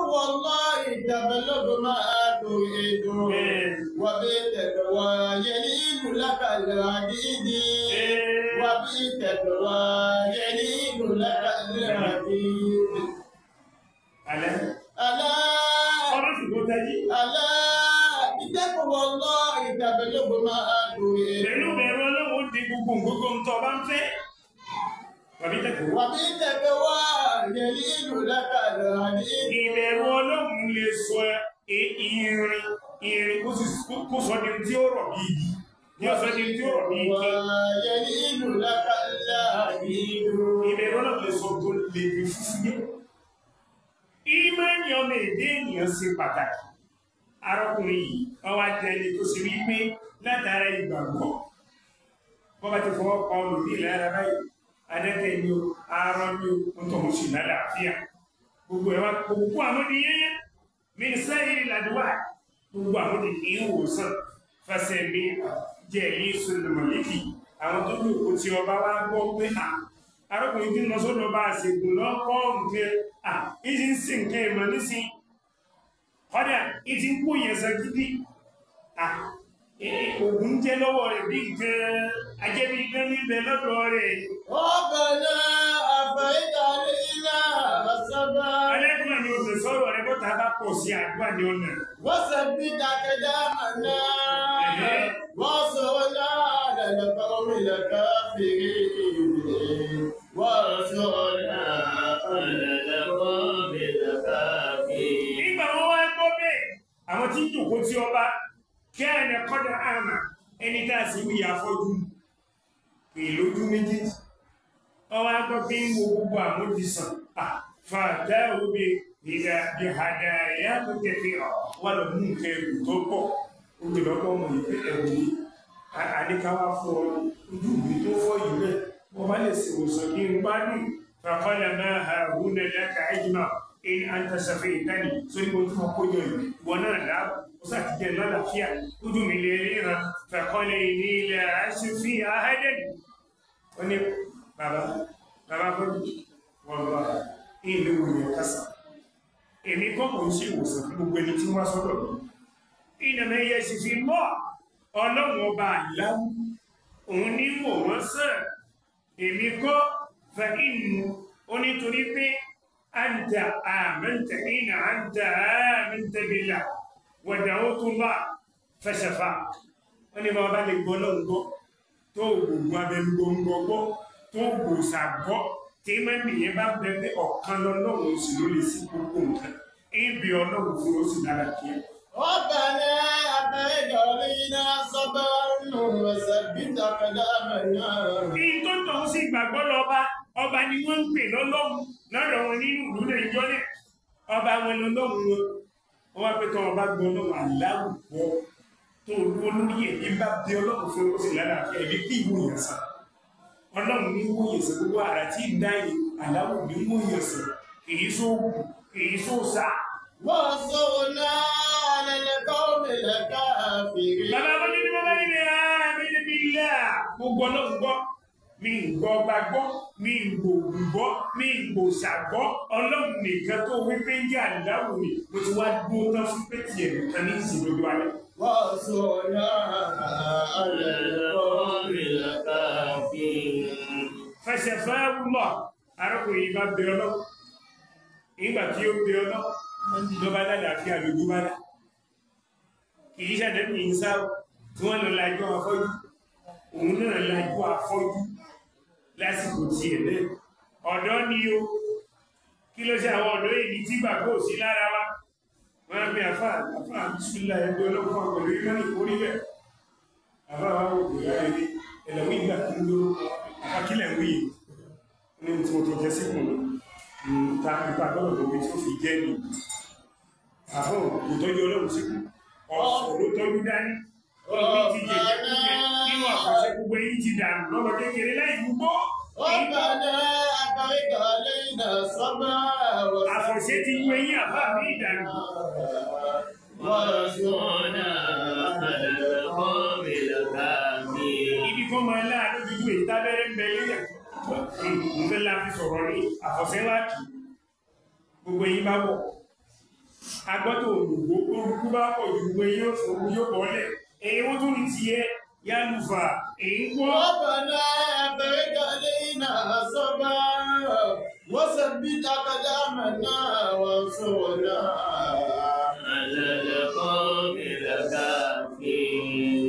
بتقوى الله تبلغ ما تريد وبالتقوى يلين لك الحديد وبالتقوى يلين لك الحديد. ألا ألا ألا بتقوى الله تبلغ ما تريد. Pẹ̀lú bẹ̀rù Ọlọ́run di gbogbo gbogbo ń tọ́ bá ń fẹ́. وبالتقوى يلين لك الحديد. Ìbẹ̀rù Ọlọ́run lè sọ irin irin kó sọ di tí ó rọ̀ bí igi ní ọ̀sán di tí ó rọ̀ bí ike. يلين لك الحديد. Ìbẹ̀rù Ọlọ́run lè sọ tó lè fi fúfú yẹ. Ìmánì ọmọ èdè ènìyàn ṣe pàtàkì. Arákùnrin yìí wọ́n wá jẹ́ ẹni tó ṣe wípé látara ìgbàgbọ́ wọ́n bá ti fọwọ́ pa olùdí lára báyìí, adẹ́tẹ̀ ni o, arọ ni o, ń tọ̀hún sí lálàáfíà. Gbogbo ẹ̀wà gbogbo àwọn di yẹ́yẹ́ mínísítà yìí làdúrà gbogbo àwọn di ìwòsàn fẹsẹ̀ mi jẹ́ ní sọlọmọlẹ́kì. Àwọn tó lò kó tí ọba wá gbọ́ pé à arákùnrin tí ń lọ sọ́dọ̀ bá àṣègùn lọ́kọ́ nǹkan à ìṣe ń sìn nǹkan ìmọ̀ nísìn kọ́dà ìtì ń kó yẹn sàn gidi à ògùn jẹ́ lọ́wọ́ rẹ̀ bí nǹkan ajẹ́bí idán níbẹ̀ lọ́dọ̀ rẹ̀. ربنا أفرغ علينا صبرا. Ẹlẹ́dùn ni o sọ̀rọ̀ rẹ̀ bọ́ta bá pọ̀ sí àdúrà ní ọ̀nà. وثبت أقدامنا وانصرنا على القوم الكافرين وانصرنا على القوم الكافرين. Nígbà wọn wá gbọ́ bẹ́ẹ̀, àwọn tí ń jòkó tí ọba kẹ́ẹ̀nà kọ́dà àmà ẹni tá a sì wí afọ́jú pè lójú méjèèjì. Ọwọ́ agbọ́ pé ń wo gbogbo àmójúsàn fàdá òbí ìdá ìhàdà ìyá tó tẹ̀fẹ̀ wà lọ mú nǹkan ẹrù tó pọ̀. Ó gbé lọ́gbọ́n mọ̀ ní pé ẹ̀rù yìí àdékáwá fọ ojú mi tó fọ́ yìí bẹ́ẹ̀. Wọ́n bá lè ṣe ìwòsàn kí n gbádùn. Fàkọ́lá máa ha húnà láka ẹ̀jìmá in anta ṣàfihàn sórí mo tún kó jọ yìí. Ìwọ náà láàbù ó sàtìjẹ́ lálàáfíà ojú mi lè ríran. Fàkọ́lá ìní ilẹ̀ àṣìfì àhẹ́dẹ̀. Ó ní bàbá bàbá fọ́jú wọ́n lọ ilé ìwòyàn kásá. Èmi kọ́ kò ń ṣe ìwòsàn fún gbogbo ẹni tí wọ́n sọ́dọ̀ mi. Ìnàmẹ́ yẹ ṣe fi mọ́ Ọlọ́run ọba àláwù òun ní wò wọ́n sàn. Èmi kọ́ fa inú ó nítorí pé anta amanta ina anta amanta billah wa da'awtullah fashafa. Wọ́n ní bàbá lè gbọ́ lọ́n gbọ́ tó gbogbo abẹnú gbòǹgbò gbọ́ tó gbòòsà gbọ́ tí máa ń nìyẹn bá bẹ pé ọ̀kan lọ́lọ́run sì ló lè sí gbogbo nǹkan. Ibi Ọlọ́run fún ó sì dára kí ẹ. ربنا أفرغ علينا صبرا وثبت أقدامنا. Ní tó ń tọ̀hún sí ìgbàgbọ́ lọ́ba, ọba ni wọ́n ń pè lọ́lọ́run lọ́dọ̀ wọn nínú ìlú Nàìjíríà náà. Ọba wọn lọ́lọ́run wọn. Wọ́n wá pé tọ́ ọba gbọ́ lọ́wọ́ aláwùgbọ́ tó dúró lórí ẹ̀ ní bá bí Ọlọ́run fún ó sì lálàáfíà ibi kí ìwò yẹn sàn. Ọlọ́run ní wò yẹn sàn gbogbo àrà tí ń dá yìí aláwù ní wò yẹn sàn. Kìí sóògùn, kìí sóòsà. وانصرنا على القوم الكافرين. Bàbá bọ́jú ní bàbá nílé àmì níbi ilé à. Mo gbọ́ lọ́hùn gbọ́, mi ń gbọ́ ọba gbọ́, mi ń gbòògùn gbọ́, mi ń gbòòṣà gbọ́. Ọlọ́run nìkan tó wí pé ń jẹ́ àláwù mi, mo ti wá dúró tán fún pé tiẹ̀ nìkan ní ìsìn lójú ayé. وانصرنا على القوم الكافرين. Fẹsẹ̀ fẹ́ wúlọ̀, arákùnrin yìí bá bẹ ọlọ́. Nígbà tí ó bẹ ọlọ́, ló bá lálàáfíà lójú bá dá. Kìí ṣàdẹ́bì ń sá tí wọ́n lọ lajú afọ́jú. Òun náà lajú afọ́jú lásìkò tí ẹ̀ bẹ́ẹ̀. Ọ̀dọ́ ni o. Kí ló ṣe àwọn ọ̀dọ́ èyí tí gbàgbọ́ ò sí lára wa? Wọ́n á pe àfáà àfáà bísímílà ẹgbẹ́ ọlọ́pàá pẹ̀lú ìmọ̀nì orí bẹ̀. Àfáà wa wò kò láre ní ẹ̀lẹ́wọ̀n ìgbà tó ń dúró. Àfáà kílẹ̀ ń wí ní tí mo ti jẹ síkùn ta ipa gbọ́dọ̀ gbogbo tí ó fi jẹ́ ni. Àfáà kò tọ́jú Ọlọ́run síkùn. Ọ̀fọ̀ ló tọ́jú dání. Ọlọ́run ti jẹjẹ kújẹ nínú àfọ̀ṣẹ gbogbo eyín ti dànù lọ́mọ kékeré láì gbogbo. ربنا أفرغ علينا صبرا Àfọ̀ṣẹ ti wú eyín àfáà mi ìdànù. وانصرنا على القوم الكافرين. Ibi kan máa láàánú dúdú èyí tábẹ́rẹ́ ń bẹ lórí nfẹ́ la fi sọ̀rọ̀ ní àfọ̀ṣẹ wá kì í. Gbogbo eyín bá wọ̀. Agbọ́tò òrùgbó orúkú bá pọ̀ ju gbogbo yóò fòrú yóò bọ́lẹ̀. Èyí wọ́n tún ní tiẹ̀ yálùfà èyí ń wọ́. ربنا أفرغ علينا صبرا وثبت أقدامنا وانصرنا على القوم الكافرين.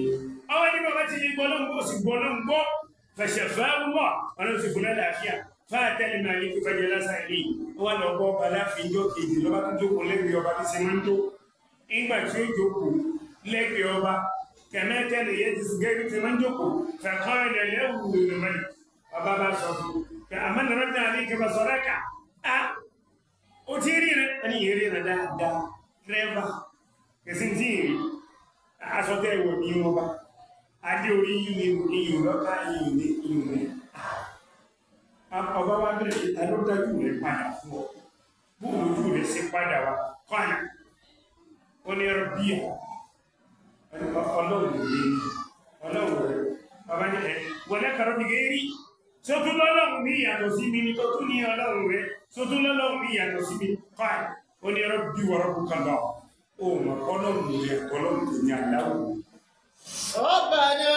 Ọwọ́ ní bàbá ti lè gbọ́ lọ́n gbọ́ sì gbọ́ lọ́n gbọ́. Fẹ̀sẹ̀ fáwọ́ ọlọ́run sì fún lálàáfíà. Fáàtẹ́lì máa ní fífẹ́jẹ lásán ilé. Wọ́n lọ gbọ́ ọba láàfin jọ kejì lọ́ba tó jókòó lẹ́gbẹ̀ẹ́ ọba tí ṣe máa ń tó. Nígbà tí ó jókòó lẹ́gbẹ̀ẹ́ ọba, kẹ̀mẹ́kẹ́lẹ̀ yẹ ti gẹ́gẹ́ tí máa ń jókòó. Fẹ̀kọ́ ilẹ̀ lẹ́wù lọ́mọdé. Ọba bá sọ fún un. Àmọ́ nàrọ̀ náà ní kẹfà sọ̀rọ̀ kà. Á ó ti rí rẹ̀ ẹni yìí rí rẹ̀ dáadáa. Dírẹ́fà kẹsí ti rí. Aṣọ tẹ́ ìwọ̀ ní ọba. Adé orí yìí ni iyùn lọ́ka iyùn ní iyùn ní. Ọba wa bẹ̀rẹ̀ pé ta ló dájú rẹ̀ padà fún ọ. Bóòlù ojú rẹ̀ ṣe padà wá kọ́nà. Ó ní ẹrọ bíà. Ọlọ́run lè ní ọlọ́run rẹ̀. Bàbá ní ẹ wọlé kàrọ́ bí gérí. Sótún lọ́lọ́run mi yàtọ̀ sí mi ni tó tún ní ọlọ́run rẹ̀. Sótún lọ́lọ́run mi yàtọ̀ sí mi kọ́nà. Ó ní ẹrọ bí wọ́rọ́ kú kan lọ. Ó mọ̀ ọlọ́run rẹ̀ ọlọ́run tó ní àdáwò. ربنا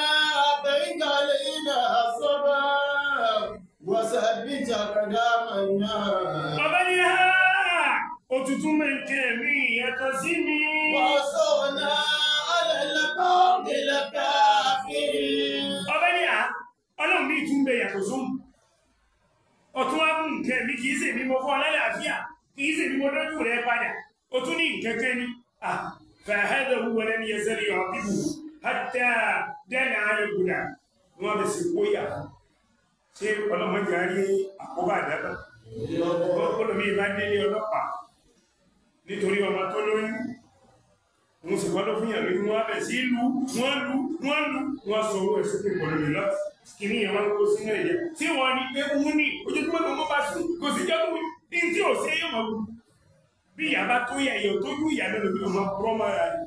أفرغ علينا صبرا وثبت أقدامنا Bàbá ní ha! Òtútù mẹ́kẹ́ mi yàtọ̀ sí mi. وانصرنا على القوم الكافرين. Ọba ní à, ọlọ́run mi tún bẹ yàtọ̀ sóhun. Ọ̀tún wá mú nǹkan mi kìí ṣe mi mo fọ́ lálàáfíà, kìí ṣe mi mo dọ́jú rẹ padà. Ó tún ní nǹkan kan ní. À, fàhẹ́dẹ̀ wúwo lẹ́nu yẹsẹ̀ lè yọ̀ bíbù. Hátà dẹ́nà ayélujára. Wọ́n bẹ̀ sí kó yà fún. Ṣé ọlọ́mọdé á rí àkóbá àdábà? Olùmí bá délé ọlọ́pàá nítorí ọmọ tó lóyún. Wọ́n sì kọ́ ló fún yàn lóyún, wọ́n bẹ̀ sí lù, wọ́n lù, wọ́n lù, wọ́n sọ owó ẹ̀sùn pé pọ̀lú mi lọ. Kìíní yẹn wọ́n kó sínú ẹ̀yẹ. Tí wọ́n ní pé wọ́n ní ojoojúmọ́ ló mọ́ bá sùn, kò sí jọ́ tó ní tí ò sí yóò mọ̀ wù. Bí ìyá bá tó yà yóò tójú ìyá lọ́nà bí ọmọ púrọ́ mọ́ra rẹ̀.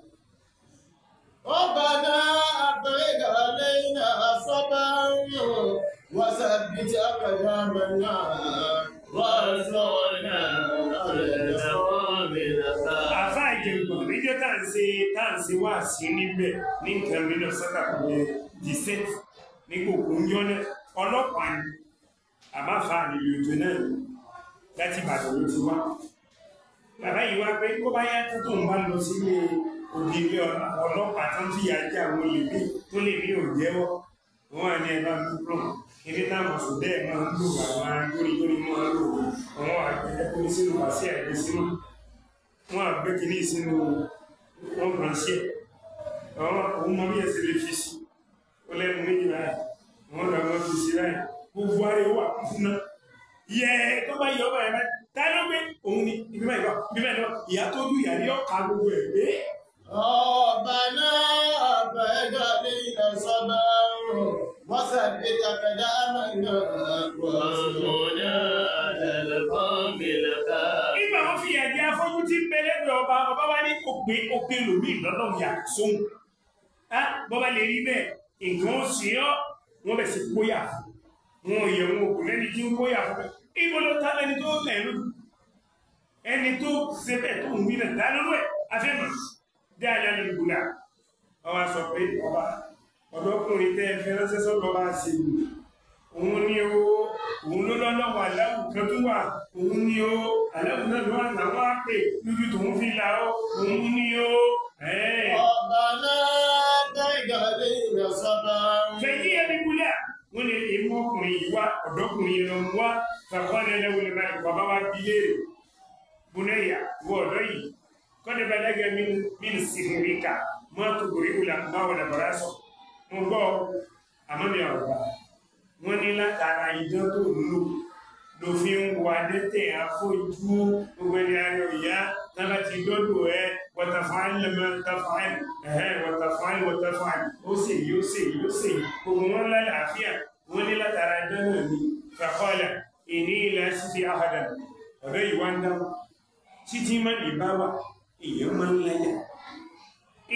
ربنا أفرغ علينا صبرا وثبت أقدامنا وانصرنا على القوم الكافرين. Àfáà ìjẹ̀gbọ̀n níjọ́ tá à ń ṣe tá à ń ṣe wá sí níbẹ̀ ní nǹkan mílíọ̀nù sọ́kà kò dìsẹ́t ní kòkó ń yọ́nà ọlọ́pàá ni àbáfà nílùú ètò náà láti Ìbàdàn ló ti wá. Bàbá yìí wá pé kó bá yá tó tó ń bá lọ sílé òbí ilé ọlọ́pàá tó ń fìyà jẹ àwọn olè mí tó lè ní òjẹ́wọ́. Wọ́n á ní ẹ bá mi plọ̀m ibi táwọn sùdẹ́ máa ń lò àwọn agbórígbórí máa ń lò àwọn àgbẹ̀ sínú wàsí àgbẹ̀ sínú wọ́n àgbé kìíní sínú wọ́n kàn ṣe àwọn òun mọ bí ẹsẹ̀ lè fi sí ó lẹ́nu méjì báyìí wọ́n lọ wọ́n fi sí báyìí gbogbo ara wà kún fún náà yẹ tó bá yọ ọba yẹn báyìí tá ló gbé òun ni ibi báyìí wà ibi báyìí lọ ìyá tó dùn ìyá ní ọkà gbogbo ẹ̀ pé ربنا أفرغ علينا صبرا وثبت أقدامنا وانصرنا على القوم الكافرين. nígbà wọn fi ìyà jẹ afọ́jú tí ń bẹ lẹ́gbẹ̀ẹ́ ọba ọba wa ní òpin òpin lòmí lọ́dọ̀ ìyá sóhun á bọ́ba lè rí bẹ́ẹ̀ nǹkan ó ṣe ọ́ wọ́n bẹ̀ sí kóyà fún wọn yẹ wọn kò lẹ́ni tí ń kóyà fún bẹ́ẹ̀ ibo ló ta lẹ́ni tó lẹ̀ lójú ẹni tó ṣe bẹ́ẹ̀ tó ń wí náà ta lóru ẹ̀ afẹ́mọ̀ dáadáa lórí gbòdà ọba sọ pé ọba ọ̀dọ́kùnrin tẹ́ ẹ fẹ́ ránṣẹ́ sọ́dọ̀ ọba ṣe wù òun ni ó òun ló lọ́lọ́wọ́ aláwù kan tó wà òun ni ó aláwù náà ló wà láwọn á pè lójú tòun fi là ó òun ni ó ẹ̀ẹ́. ربنا أفرغ علينا صبرا fẹ̀yí ẹni gúlẹ̀ wọ́n lè lè mú ọkùnrin yìí wá ọ̀dọ́kùnrin yìí lọ mú wá fàkọ́lẹ̀ lẹ́wọ́ lè máa bàbá wa bí léèrè bùnẹ́yà wọ ọ̀dọ́ yìí kọ́ni balaga min sihirika má tó gorí wùlà má wọlé bọ̀rọ̀ sọ mo gbọ́ àmọ́ mi ò gbà wọ́n ní látara idán tó ń lò ló fi ń wọ adẹ́tẹ̀ afọ́jú gbogbo ẹni ayọ̀ ìyá tábà ti dọ́dọ̀ ẹ wọ́tàfáàlì lẹ́mọ̀ tàfáàlì ẹ̀hẹ́ wọ́tàfáàlì wọ́tàfáàlì ó sì yí ó sì yí ó sì yí gbogbo wọn lálàáfíà wọ́n ní látara idán náà ni fàkọ́lá ìní ilẹ̀ ṣíṣe àhàdà ọ̀rẹ́ yìí wá ń dáhùn títí ìmánì bá wà èèyàn máa ń láyà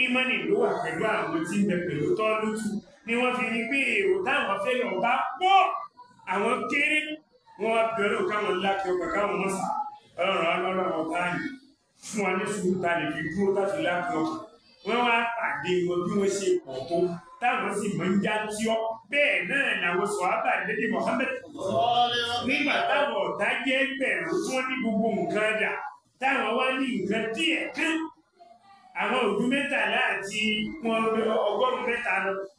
ìmánì ló wà pẹ̀lú àwọn tí ń bẹ pẹ̀lú tọ́lútù ni wọ́n fi rí pé èrò táwọn fẹ́ lọ bá pọ̀ àwọn kéré wọ́n wá bẹ̀rù káwọn lákẹ́ ọkà káwọn mọ́sà ọlọ́run alọ́run àwọn táyì Fún wa ní sùúrù ta lè fi dúró táfi láti ọkàn. Wọ́n wá pàdé wọn bí wọ́n ṣe pọ̀ tó, táwọn sì mọ̀ ń já tí ọ́. Bẹ́ẹ̀ náà làwọn sọ̀hábà Nábì Muhammad. Nígbà táwọn ọ̀tá jẹ́ ẹgbẹ̀rún tí wọ́n ní gbogbo nǹkan dà, táwọn wá ní nǹkan díẹ̀ kán. Àwọn òjú 13 àti wọn 103 lọ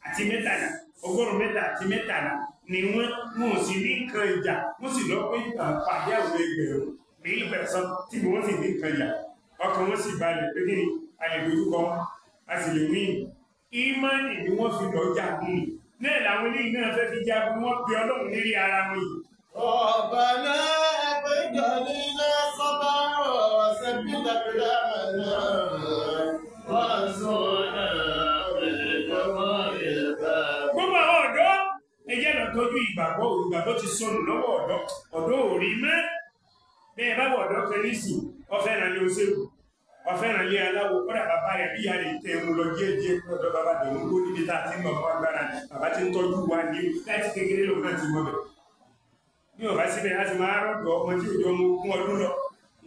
àti 13, 103 àti 13 ni wọ́n wọn sì ní nǹkan ìjà, wọ́n sì lọ pé pàdé àwọn ẹgbẹ̀rún mílí pẹ̀sán tí wọ́n sì ní nǹkan ìjà. Ọkàn wọn sì balẹ̀ pé kí ni a lè dojúkọ wọn, a sì lè wíìn. Ìmánì ni wọ́n fi lọ jagun ni. Náà làwọn eléyìí náà fẹ́ fi jagun, wọ́n pe Ọlọ́run lérí ara wọn yìí. ربنا أفرج علينا صبرا وثبت أقدامنا وانصرنا على القوم الكافرين. Gbogbo àwọn ọ̀dọ́ ẹ jẹ́ lọ tọ́jú ìgbàgbọ́. Ìgbàgbọ́ ti sọnù lọ́wọ́ ọ̀dọ́, ọ̀dọ́ ò rí mọ́. Bẹ́ẹ̀ bá wọ̀ ọ̀dọ́ kan nísìn, ọ̀fẹ́ràn lé oṣèlú, ọ̀fẹ́ràn lé aláwo, kọ́dà bàbá rẹ̀ bí ìyá rẹ̀ tẹ ẹmu lọ díẹ̀ díẹ̀ lọ́dọ̀ bàbá dòun ló níbi tá a ti ń mọ̀ fún agbára bàbá ti ń tọ́jú wa ní láti kékeré lòun náà ti mọ̀ bẹ̀. Bí ọba síbẹ̀ láti máa rọ̀dọ̀ ọmọ tí òjò ọmọ ogún ọdún lọ,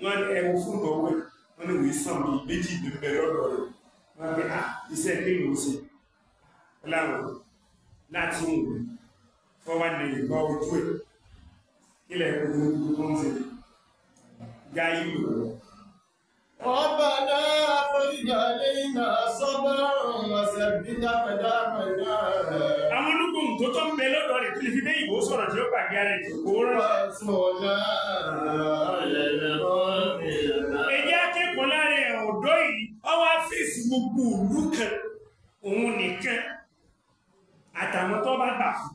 wọ́n ní ẹwu fún ọwọ́ ẹ̀, wọ́n ní ìwé sàn bíi méjì ní bẹ lọ́dọ̀ rẹ̀. Wọ́n pe à iṣẹ́ kí ló ń ṣe? Láwọn láti ń wò fọwọ́ ní ìgbà ojú ẹ̀ kílẹ̀ gbogbo ń ṣe gáyé lò. ربنا أفرج علينا صبرا وثبت أقدامنا Àwọn ológun tó tọ́ ń bẹ lọ́dọ̀ rẹ̀ tó lè fi bẹ́ ìbò sọ̀rọ̀ tí ó pàdé ara ẹ̀ tí kò rán. وانصرنا على القوم الكافرين. Ẹ jẹ́ akẹ́kọ̀ọ́ lára ẹ̀ ọ̀dọ́ yìí, ó wá fèsì gbogbo ìlú kan, òun nìkan àtàwọn tó bá gbà fún.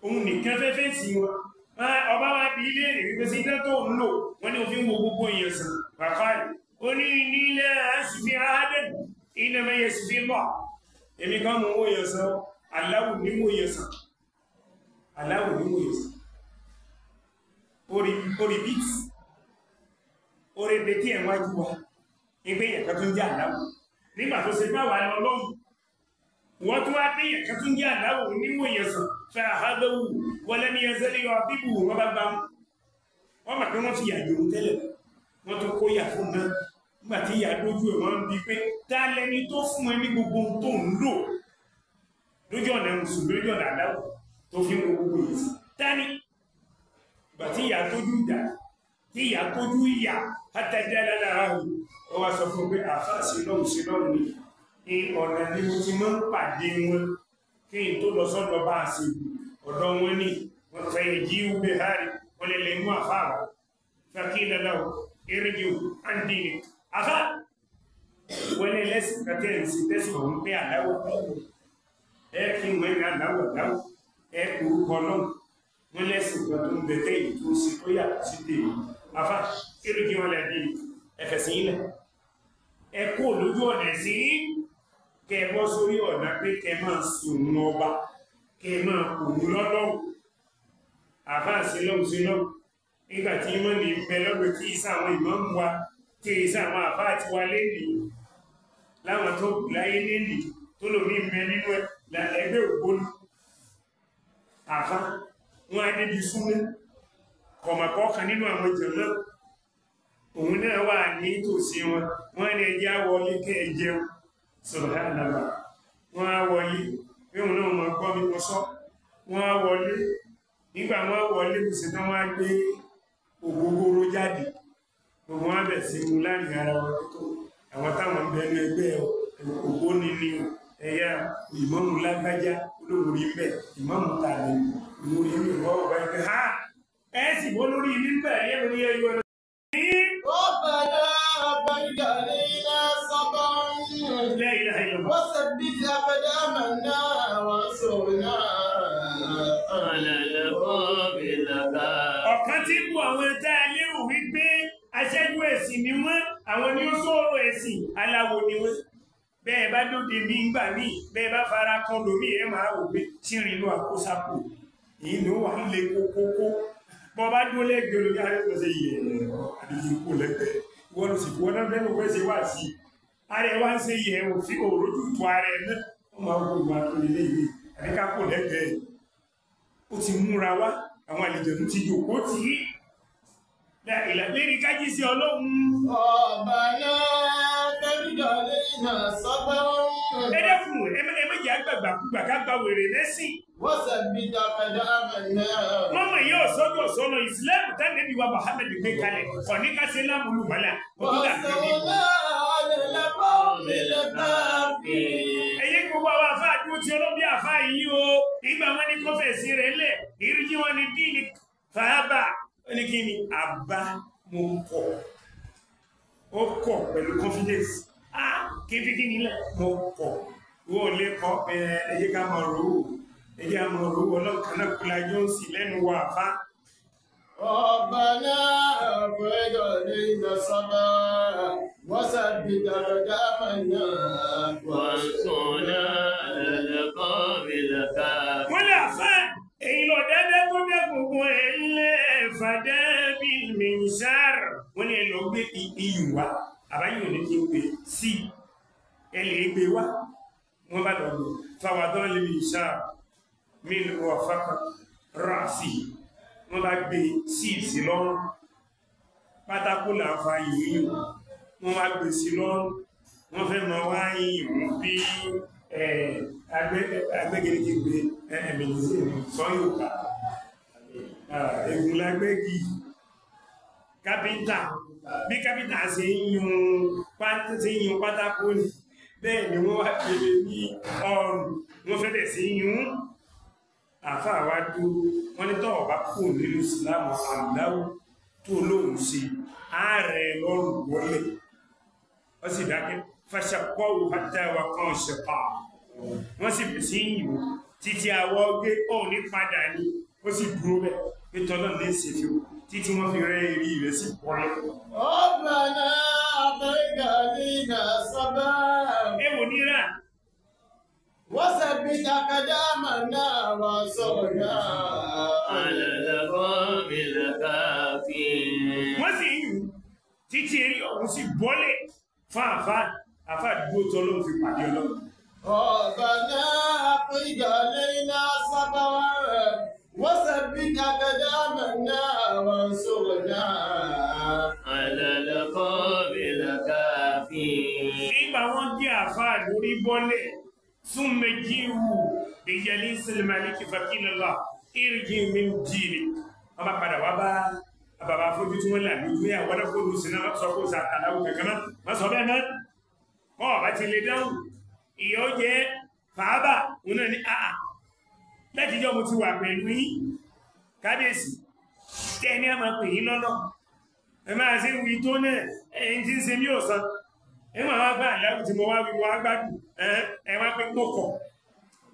Òun nìkan fẹ́ fèsì wọn. Ọba wa bí ilé rẹ̀ wípé sí iná tó ń lò, wọ́n ní òfin wo gbogbo èèyàn sàn. Bàkọ́lì, ó ní nílẹ̀ àṣìfi àádẹ́n, iná mẹ́yẹ ṣìfi mọ̀. Èmi kan mọ̀ owó èèyàn sàn, aláwù ní wò èèyàn sàn. Aláwù ní wò èèyàn sàn. Orí bíìtì, orí betí ẹ̀ wájú wa, ẹgbẹ́ èèyàn kan tó ń jẹ́ aláwù. Nígbà tó ṣe bá wà lọ lọ́hùn, wọ́n tún wá pé èèyàn kan tó ń jẹ́ aláwù níwò èèyàn sàn. Fẹ́ àhádọ́wù wọlé ní ẹsẹ̀ lè yọ bíbù wọ́n bá gbá mú. Wọ́n mọ̀ pé wọ́n fi ìyà jòun tẹ́lẹ̀, wọ́n tún kó yà fún náà. Nígbà tí ìyà dójú ẹ̀ wọ́n ń bi pé ta lẹni tó fún ẹ ní gbogbo ohun tó ń lò lójú ọ̀nà mùsùlùmí, lójú ọ̀nà aláwọ̀ tó fi ń wo gbogbo yìí sí. Tani ìgbà tí ìyà tójú ìjà, tí ìyà tójú ìyà hátàdé alára ahùn, ó wá sọ fún un pé àáfàá sí lọ́hùn sí lọ́hùn ni ní ọ̀nà ni mo ti máa ń pàdé wọn kí n tó lọ sọ́dọ̀ bá a ṣe ọ̀dọ̀ wọn ní wọ́n fẹ́ yí ube hari wọ́n lè lè mú àfáà wá fàkílà láwọ̀ erigi andini àfáà wọ́n lè lẹ́sìn kàtẹ́ ìsìn tẹ́sìn ọ̀hún pé àláwọ̀ ẹ kí wọ́n ní àláwọ̀ láwọ̀ ẹ orúkọ náà wọ́n lẹ́sìn kan tó ń bẹ tẹ́yìn tó ń ṣe tó yàtọ̀ sí tèmi àfáà erigi wọn lè dín ẹfẹ̀sìn ilẹ̀ ẹ kó lójú ọ̀nà sí kẹ bọ́ sórí ọ̀nà pé kẹ máa sùn ọba kẹ máa kòun lọ́lọ́wọ́ àfáà sílọ́hùn sílọ́hùn nígbà tí wọ́n ní bẹ lọ́gbẹ̀ tí ìsá àwọn ìmáàmù wa tí ìsá àwọn àfáà ti wá lẹ́nìí láwọn tó kù láyé lẹ́nìí tó lòmí mẹ nínú ẹgbẹ́ ògbónú àfáà wọn á débi súnmọ́ kọ̀mọ̀kọ́ kan nínú àwọn jẹ̀mọ́ òun náà wà ní tòsí wọn wọ́n ní ẹjẹ́ wọlé kẹ́ ẹ jẹun subhanallah wọ́n á wọlé pé òun náà mọ̀ gbọ́ mi mọ́ sọ wọ́n á wọlé nígbà wọ́n wọlé kò sí tán wọ́n á gbé ògógóró jáde gbogbo wọn bẹ̀ sí mu láàrin ara wọn tó àwọn táwọn ń bẹ ní ẹgbẹ́ ògbóni ni o ẹ̀yà ìmáàmù lágbájá olóòrí ń bẹ ìmáàmù tààlẹ̀ ìwòrí ń bẹ wọ́n wọ́n bá ha ẹ̀ sì bọ́ lórí mi ń bẹ̀ ẹ̀ lórí ẹ̀yọ́ ربنا أفرج علينا صبرا La ilaha illallah. وثبت أقدامنا وانصرنا على القوم الكافرين. Ọ̀kan tí bú àwọn tá a lérò wípé aṣẹ́jú ẹ̀sìn ni wọ́n, àwọn ni ó sọ̀rọ̀ ẹ̀sìn, aláwo ni wọ́n. Bẹ́ẹ̀ bá dóde mi ń gbà mí, bẹ́ẹ̀ bá fara kan lómi ẹ̀ máa wò pé tírin inú àkósápò. Èyí ló wà ń le kókókó. Bọ́ bá dúró lẹ́gbẹ̀ẹ́ olórí àrẹ́sọ̀ ṣe yẹ̀ àdìyí kò lẹ́gbẹ̀ẹ́. Wọ́n ló sì fi wọ́n náà fẹ́ ló fẹ́ ṣe wá sí i. Ààrẹ wá ń ṣe yẹ̀ òfin òrójú tó ààrẹ náà. Wọ́n máa wo ìwà tó lé léyìí. Àbíká kò lẹ́gbẹ̀ẹ́. Ó ti múra wá, àwọn àlejò ti jòkó tí í. Lérí kájí sí ọlọ́run. Ọ̀bàná tẹ́lifíà lẹ́yìn sábà. Ẹ dẹ́kun ẹ méjì àgbàgbàkúgbà ká gba wèrè lẹ́sìn. Wọ́n sẹ̀bi dàkàdà àmàlà. Wọ́n mọ̀ yóò sọ́jọ́ sọ́nà ìsìlẹ́mù tánẹ́bí wa Muhammad gbé kalẹ̀ kọ̀ ní ká ṣe lámúlùmọ́lá. Wọ́n sọ̀rọ̀ Ẹyẹ gbogbo àwọn àfáà dúró tí ọlọ́bí àfáà yìí o, ìgbà wọn ní kọ́fẹ̀ẹ́sì rẹ̀ lẹ̀, ìríjí wọn ní díìnì fàábà, ó ní kí ni àbá mo kọ̀, ó kọ̀ pẹ̀lú confidence, ah kí n fi kí ni lẹ̀, mo kọ̀, wọ́n lè kọ́ ẹyẹ ká mọ̀ rò ó, ẹyẹ ká mọ̀ rò ó, ọlọ́kan náà kúlá Jónsì lẹ́nu wa àfá. ربنا أفرج علينا صبرا وثبت أقدامنا وانصرنا على القوم الكافرين. Wọ́n lè àfá èyí lọ dáadáa tó dá gbogbo ẹ̀ lẹ́ fàdábì mìíṣàr. Wọ́n ní ẹ lọ gbé iyùn wá, àbáyọ̀ ní kí n pè sí ẹ lè gbé wá. Wọ́n bá lọ gbé fàwádọ́ lè mìíṣàr mí lọ fàkà rà sí i. Wọ́n bá gbé sí ìsì lọ́rùn, pátákó là ń fa yìnyín, wọ́n bá gbé sí lọ́rùn, wọ́n fẹ́ mọ wá yìnyín bí agbẹ́gẹ́gẹ́ ẹ̀mẹ̀lẹ́sẹ̀ sọ́yọ̀ká egun lágbẹ́gì kápẹ́ntà bí kápẹ́ntà ṣe ń yún pátákó ni bẹ́ẹ̀ ni wọ́n wá gbélé ní ọrùn, wọ́n fẹ́ bẹ̀ sí yún. Àfáà wá dúró, wọ́n ní tọ́wọ̀ bá kú nínú ìsìlámù àláwù tó lóhùn sí ààrẹ lọ́rùn wọlé, ó sì dákẹ́ fàṣàkọ́wò hátàwà kan ṣẹ̀pà, wọ́n sì bẹ̀ sí yìí títí àwọ̀ gbé ó ní padà ní, ó sì dúró bẹ́ẹ̀ nítorí náà ní ìsìnkú títí wọ́n fi rẹ́ eré rẹ̀ sí wọlé. Ọ̀bàná أفرج علينا صبرا Ẹ wò níra. وثبت أقدامنا وانصرنا على القوم الكافرين. Wọ́n sì yìí títí eré ọ̀hún sì bọ́lẹ̀ fún àfá àfá dúró tọ́ ló ń fi pàdé ọlọ́run. ربنا أفرج علينا صبرا وثبت أقدامنا وانصرنا على القوم الكافرين. Nígbà wọ́n gbé àfá lórí bọ́lẹ̀ fún méjì wù ìyẹlí sílẹ̀málíkì fàkílọ́lá ìrìjì mi jìnnì. Wọ́n bá padà wá bá bàbá afọ́jú tí wọ́n là lójú yà wọ́n kó lù sí náà sọ kó sàkàláwù kankan náà wọ́n sọ bẹ́ẹ̀ náà. Wọ́n ọ̀bá ti lè dáhùn ìyọ́ jẹ́ fàábà òun náà ní àà láti jọ́ mo ti wà pẹ̀lú yín kábíyèsí tẹ́ ní a máa pè yín lọ́nà ẹ máa ṣe wí tó náà ẹ̀yìn tí ń ṣe mí ò san ẹ máa wá gbà láwù tí mo wá wí mo wá gbádùn ẹ wá pé mo kọ̀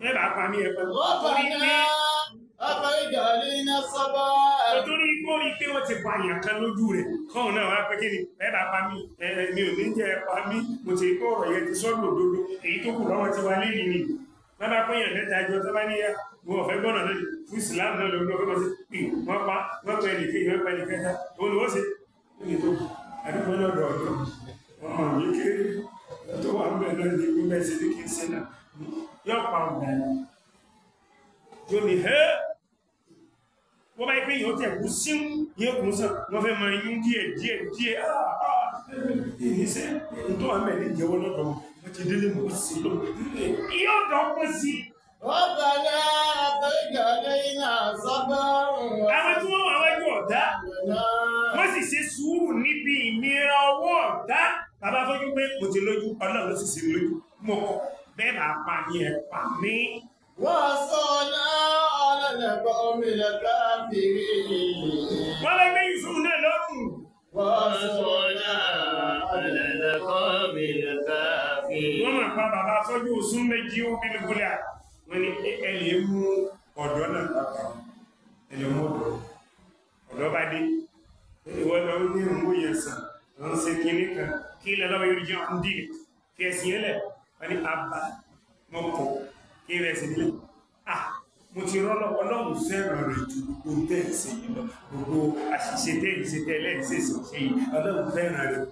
ẹ bá pa mí ẹ pẹ́ ربنا أفرج علينا صبرا torí kó rí pé wọ́n ti pa àyàn kan lójú rẹ̀ kọ́hùn náà wá pé kí ni ẹ bá pa mí ẹ mi ò ní jẹ́ ẹ pa mí mo ti kó ọ̀rọ̀ yẹn ti sọ́dọ̀ òdodo èyí tó kù lọ́wọ́ ti wá lẹ́yìn ni wọ́n bá pínyàn mẹ́ta jọ tó bá níyà wọn ò fẹ́ gbọ́nà náà fún ìsìlámù náà lórí ọfẹ́ mọ́sí pì wọ́n pa wọ́n pẹ́ nìkan wọ́n pẹ́ nìkan ta òun ni wọ́n ṣe ní tó kù àdúgbò lọ́dọ̀ ọ̀dọ́ ọmọ mi kéré tó wà ń bẹ̀ náà ní gbígbẹ́ sí ní kí n ṣe náà yóò pa ọ̀gá ni yóò ní hẹ́ẹ́ wọ́n bá yí pé yóò tẹ̀ kú sín yóò kún sàn wọ́n fẹ́ máa yún díẹ̀ díẹ̀ díẹ̀ ìníṣẹ́ tó wà mẹ́rin jẹ́wọ́ lọ́dọ̀ wọ́n ti délé mọ́ sí lọ yóò dọ́gbọ́n sí. ربنا أفرج علينا صبرا Àwọn tí wọ́n wà wájú ọ̀tá wọ́n sì ṣe sùúrù níbi ìnira ọwọ́ ọ̀tá. Bàbá fọ́jú pé mo ti lójú, ọlọ́run ló sì ṣe lójú, mo kọ̀ bẹ́ẹ̀ bá pa ní ẹ̀ pa mí. وانصرنا على القوم الكافرين. Wọ́n lọ gbé Yusuf náà lọ́rùn. وانصرنا وانصرنا على القوم الكافرين. Wọ́n máa pa bàbá afọ́jú oṣù méjì ó bí lùkúlẹ̀ wọ́n ní ẹ lè mú ọ̀dọ́ náà pàpà ẹ lè mú ọ̀dọ́ ọ̀dọ́ bá dé ìwọ́n lọ ní ìwò yẹn sàn lọ ń ṣe kinní kan kí ilẹ̀ lọ́wọ́ yóò jẹun ń dìrì fi ẹ̀sìn yẹn lẹ̀ wọ́n ní àbá mo kọ̀ kí ilẹ̀ ẹ̀sìn nílẹ̀ ah mo ti rọ́lọ́ ọlọ́run fẹ́ràn rẹ̀ ju gbogbo tẹ́ ẹ̀ ṣe yìí lọ gbogbo àṣìṣe tẹ́ ẹ̀ ṣe tẹ́ ẹ̀ ṣe ṣe yìí ọlọ́run fẹ́ràn rẹ̀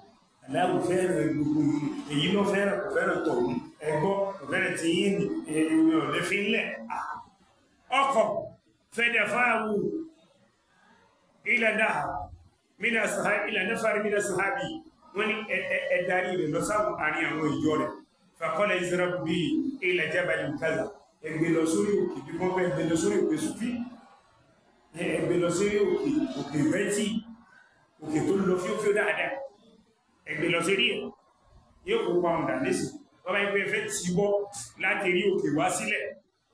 aláwọ̀ fẹ́ràn gbogbo yìí èyí ló fẹ́ràn kò fẹ́ràn tọ̀hún ẹgbọ́ kò fẹ́ràn ti yín ní èmi ò lè fi ń lẹ̀ ọkọ̀ fẹ́dẹ̀ fáwù ilẹ̀ dáa mina sahabi ila nafari mina sahabi. Wọ́n ní ẹ̀darí rẹ̀ lọ sáwọn àárín àwọn ìjọ rẹ̀. Faqala izrabu bihi ila jabalin kaza. Ẹgbẹ́ lọ sórí òkè bí wọ́n fẹ́ ẹgbẹ́ lọ sórí òkè Sufi, ẹgbẹ́ lọ sórí òkè òkè rẹ́tì, òkè tó lọ fíofíó dáadáa, ẹgbẹ́ lọ sórí ẹ̀. Yóò kó pa ọ̀dà nísìn. Wọ́n bá yẹ pé ẹ fẹ́ tì bọ́ láti rí òkè wá sílẹ̀.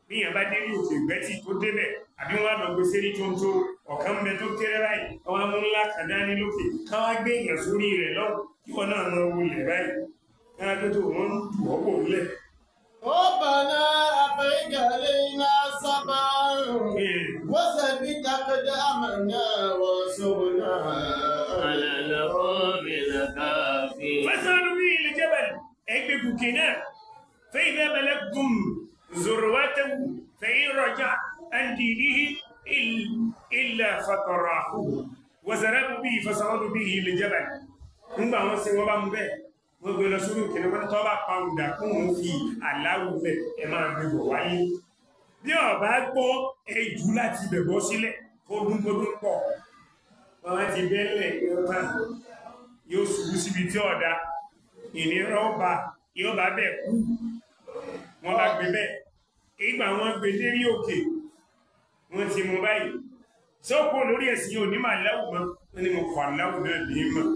Bí èèyàn bá dé rí òkè gbẹ́tì tó débẹ̀, àbí wọ́n á lọ gbé sérí tó ń tó ọ̀kan mẹ́ tó kéré báyìí, wọ́n á mú ńlá kan dání lókè, káwá gbé èèyàn sórí rẹ̀ lọ́wọ́ kí wọ́n náà máa wulẹ̀ báyìí. Káwá gbé tó wọ́n ń dù ọ́ bò ńlẹ̀. ربنا أفرج علينا صبرا وثبت أقدامنا وانصرنا على القوم الكافرين. فصعدوا به إلى الجبل ẹgbẹ́ gòkè náà. فإذا بلغتم ذروته فإن رجع عن دينه إلا فطرحوه وزربوا به فصعدوا به إلى الجبل. Nígbà wọn ṣe wọn bá mú bẹ́ẹ̀, wọ́n gbé lọ sórí òkè náà, wọ́n ní tọ́ bá pa òǹdà kún òun fi aláwọ̀ bẹ̀ ẹ máa gbé bọ̀ wáyé. Bí ọba gbọ́ ẹjù láti ibẹ̀ bọ́ sílẹ̀ kódúnkódún pọ̀. Wọ́n ti bẹ́lẹ̀ yóò yóò ṣubú síbi tí ọ̀dà ìnira ọba yóò bá bẹ̀ kú. Wọ́n bá gbé bẹ́ẹ̀. Ìgbà wọn gbé lérí òkè, wọ́n ti mú báyìí. Sọ́kò lórí ẹ̀sìn yóò ní màá láwù mọ́, wọ́n ní mo kọ̀ aláwù náà ní mọ̀.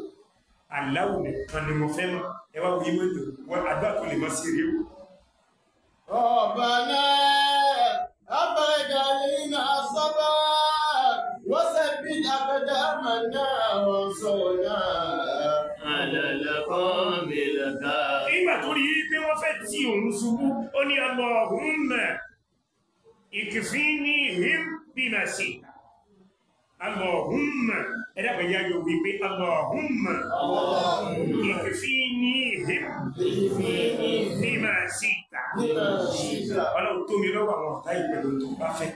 Aláwù nìkan ni mo fẹ́ mọ̀. Ẹ wá wí mọ́tò, wọ́n àdúrà tó lè mọ́ sí rí o. ربنا أفرج علينا صبرا وثبت أقدامنا وانصرنا على القوم الكافرين. Nígbà tó rí pé wọ́n fẹ́ tí òun ṣubú, ó ní Allahumma ikfinihim bima shi'ta. Allahumma, ẹ̀dàpẹ̀ yá yóò wí pé Allahumma ikfinihim bima shi'ta. Ọlọ́run tó mi lọ́wọ́ àwọn ọ̀tá yìí pẹ̀lú tó bá fẹ́.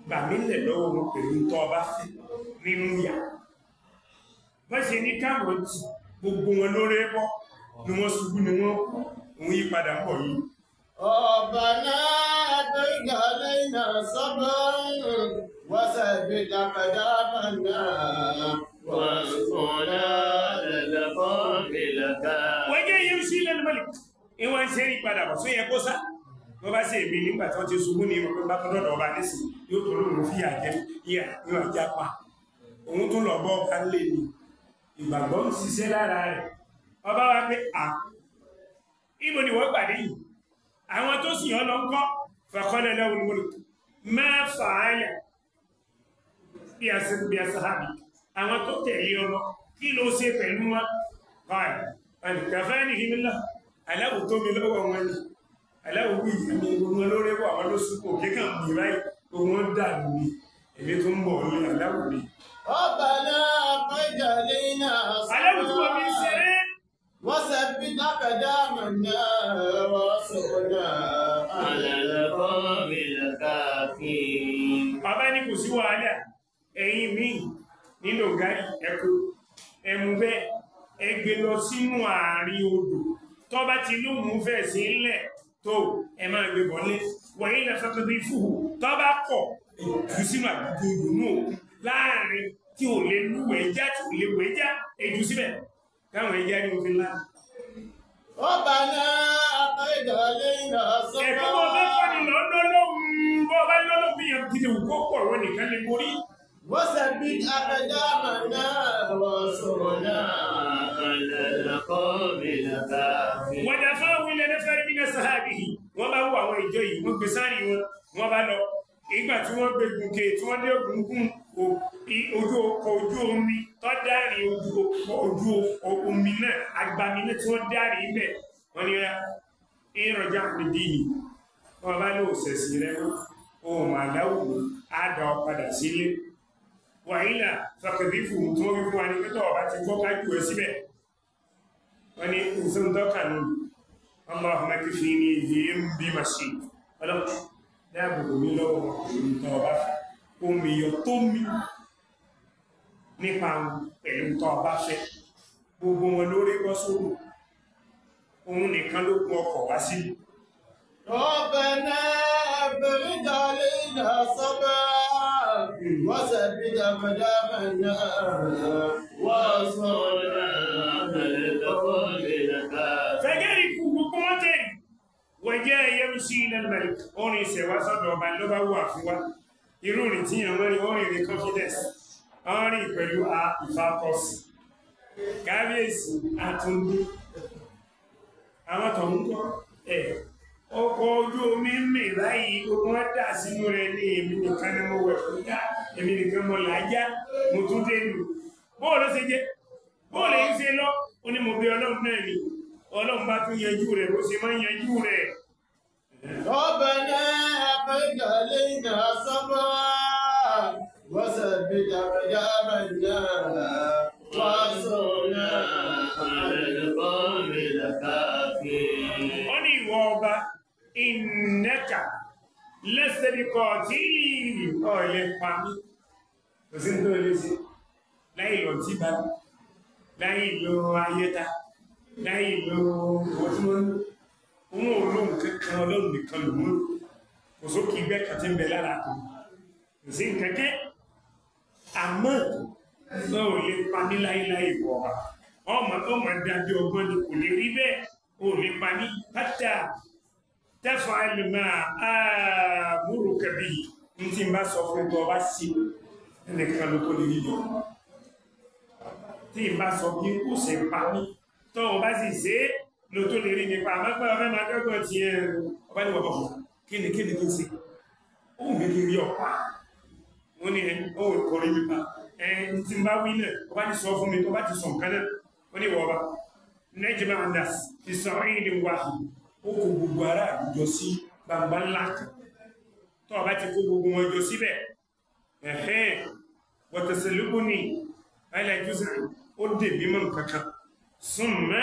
Gbà mí lẹ̀ lọ́wọ́ wọn pẹ̀lú tó bá fẹ́ nínú ìyà. Bọ́n ṣe ní káwọn tì gbogbo wọn lórí bọ́ ni wọ́n ṣubú ni wọ́n kú, òun yí padà ń bọ̀ yìí. ربنا أفرج علينا صبرا وثبت أقدامنا وانصرنا على القوم الكافرين. Wọ́n jẹ́ yẹn sí lẹ́nu mọ́lẹ̀. Ìwọ̀n ṣe rí padà bọ̀ sóyẹ kó sá. Wọ́n bá ṣe èmi nígbà tí wọ́n ti ṣubú ní ìmọ̀ pé bá tó dọ̀dọ̀ ọba nísìn yóò tó lóun fi àjẹ ìyà níwọ̀n ajá pa. Òun tún lọ bọ́ ọba lé ní. Ìgbàgbọ́ ń ṣiṣẹ́ lára rẹ̀. Ọba wa pé à ibo ni wọ́n gbàdé yìí. Àwọn tó sì yàn lọ ń kọ́ faqala lahul mulk ma fa'ala bí asahabi. Àwọn tó tẹ̀lé ọ lọ kí ló ṣe pẹ̀lú wọn? Báyìí, kafani himillah, aláwò tó mi lọ́wọ́ wọn ni, aláwò wí ìyá mi, gbogbo wọn lórí wọ àwọn ló súnkò kíkàn mi báyìí, gbogbo wọn dànù ni, èmi tó ń bọ̀ ní aláwò mi. ربنا أفرج علينا Aláwò tí wọ́n fi ń صبرا ṣeré, وثبت أقدامنا وانصرنا على القوم الكافرين. bàbá ní kò sí wàhálà, ẹ̀yin mi nílò gárì ẹ̀kọ́, ẹ̀mú bẹ́ẹ̀, ẹ gbé lọ sínú àárín odò, tó bá ti lóhùn fẹ́ sí ńlẹ̀ tó ẹ máa gbé bọ́lé, wọ̀nyí lẹ fẹ́ tóbi fúhù, tó bá kọ̀ jù sínú àdúgbò odò náà láàrin tí ò lè lúwẹ̀ẹ́ já tí ò lè wẹ̀ẹ́ já ẹjù síbẹ̀ káwọn ẹja ní òfin ńlá. ربنا أفرج علينا Ẹ̀kọ́ bọ́ fẹ́ صبرا fọ́ni lọ́dọ́ lóhùn bọ́ bá lọ́lọ́ bí yẹn ti lè wù kó pọ̀ wọ́n nìkan lè borí. وثبت أقدامنا وانصرنا على القوم الكافرين. Wọ̀dà fáwọn ilẹ̀ nẹ́fẹ̀rí mi náà sàhábìhì. Wọ́n bá wọ àwọn ìjọ yìí, wọ́n gbé sáré wọn, wọ́n bá lọ. Ìgbà tí wọ́n gbé gùnkè tí wọ́n dé ògùnkùn ojú ọkọ̀ ojú omi tó dárin ojú ọkọ̀ ojú omi náà, agbami náà tí wọ́n dárin ibẹ̀. Wọ́n ní ọ̀yá, ìrọ̀jà mi dì ní. Wọ́n bá lọ òṣèṣì rẹ mọ́, ohun àdáwò á dá ọ padà sílé. Wàhílà fàkàdífù tí wọ́n fi fún wa ní pé tọ́ọ̀ bá ti gbọ́ ká jù ẹ síbẹ̀. Wọ́n ní ìsúntọ́kà nù. Allahumma kfinihim bima shi'ta. Ọlọ́run dáàbòbò mi lọ́wọ́ ọkùnrin tó ọba fẹ́. Omi yọ tó mi nípa wọn pẹ̀lú tó ọba fẹ́. Gbogbo wọn lórí bọ́ sódò. Òun nìkan ló gun ọkọ̀ wá sílùú. ربنا أفرج علينا صبرا وثبت أقدامنا وانصرنا على القوم الكافرين. Fẹ́gẹ́rì kú gbogbo wọn tẹ̀lé. Wọ́n jẹ́ ẹyẹ sí ilẹ̀ mẹ́rin. Orin ìṣẹ̀wá sọ́dọ̀ ọba ló bá wà fún wa. Irú rìn tí yàn wọ́n rí orin ní confidence. Wọ́n rìn pẹ̀lú a ìfakọsí. Kábíyèsí àtúndí. Àwọn tó ń kọ́ ẹ̀. Ọkọ̀ ojú omi ń mì báyìí, gbogbo wọn dà sínú rẹ̀ ní èmi nìkan ni mo wẹ̀ fún dá, èmi nìkan mo làájá, mo tún dé nù. Bóòlù ṣe jẹ́, bóòlù yìí ṣe lọ, ó ní mo bí Ọlọ́run náà ni. Ọlọ́run bá tún yanjú rẹ̀ bó ṣe máa ń yanjú rẹ̀. ربنا أفرج علينا صبرا وثبت أقدامنا وانصرنا على القوم الكافرين. Ó ní ìwọ ọba, ìnẹ́kà lẹ́sẹ̀ríkọ̀ tí ọ̀lẹ́ pa mí. Kò sí ní tó lè ṣe. Láì lọ tí bá mi, láì lo ayẹta, láì lo ọtún òun ò lóhun kankan Ọlọ́run nìkan lòun. Kò sókè ìgbẹ́ kan tí ń bẹ lára kan. Kò sí nǹkan kẹ́. Àmọ́ náà ò lè pa mí láíláí ìwọ ọba. Ọmọ ọmọ dàbí ọgbọ́n ni kò lè rí bẹ́ẹ̀. Ò lè pa mí. Hátà taf'al ma amuruka bihi. N tí n bá sọ fún tó ọba sí ẹnìkan ló tó lè rí yọ. Tí n bá sọ bí kò ṣe pa mí, tó o bá sì ṣe é ló tó lè rí mi pa. Àmọ́ pé ọfẹ́ máa dọ́gbọ́n ti ẹ̀ ọba ní wọ̀bọ̀ kí ni kí ni kí n ṣe? Ó wù mí kí n rí ọ̀pá. Wọ́n ní ẹ ó kò rí mi pa. Ẹ n tí n bá wí náà, ọba ti sọ fún mi, tó bá ti sọ nǹkan náà, ó ní ìwọ ọba. Najma andas fi sa'idin wahid. Ó kó gbogbo ará àwùjọ sí gbangba ńlá kan. Tó o bá ti kó gbogbo wọn jọ síbẹ̀, ẹ̀hẹ́n, wọ̀tẹ̀sẹ̀lúkú ni, aláìjúsìn, ó dè mímọ̀ nǹkankan. Súnmọ́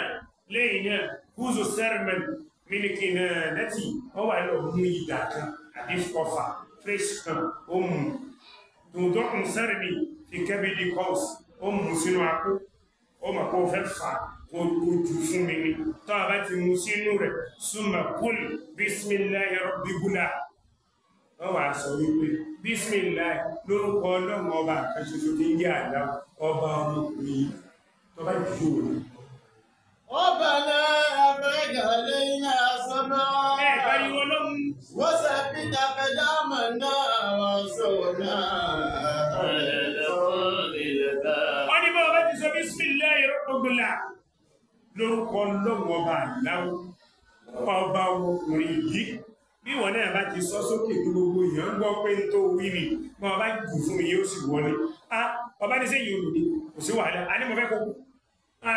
lẹ́yìn náà, kúzù sẹ́rìmẹ̀n mílíkì náà lẹ́tì, ó wà lọ mú ìdà kan àbí ọfà fresh kan, ó mú. Dùndùn sẹ́rìmì fi kẹ́bìdì kọ́ọ̀sì, ó mú sínú apó, ó mọ̀ pé ó fẹ́ fà kó jù fún mi ni. Tó o bá ti mú sínú rẹ̀, súnmọ́ kúl bísmìláì rọ́bì gúlà. Wọ́n wàá sọ wípé bísmìláì lórúkọ Ọlọ́run ọba kan ṣoṣo tí ń jẹ́ àlá ọba ọmọkùnrin yìí tó bá jù ú lọ. ربنا أفرج علينا صبرا Ẹ pariwo Ọlọ́run. وثبت أقدامنا وانصرنا على القوم الكافرين. Wọ́n ní bá ọba ti sọ bísmìláì rọ́bì gúlà lórúkọ Ọlọ́run ọba àláwọ̀ ọba ọmọkùnrin yìí. Bí wọn náà bá ti sọ sókè kí gbogbo èèyàn gbọ́ pé ń tó wí ni, wọn bá jù fún mi yóò sì wọlé. A ọba ní sẹ́yìn olùdí, kò sí wàhálà, a ní mo fẹ́ kó kú. A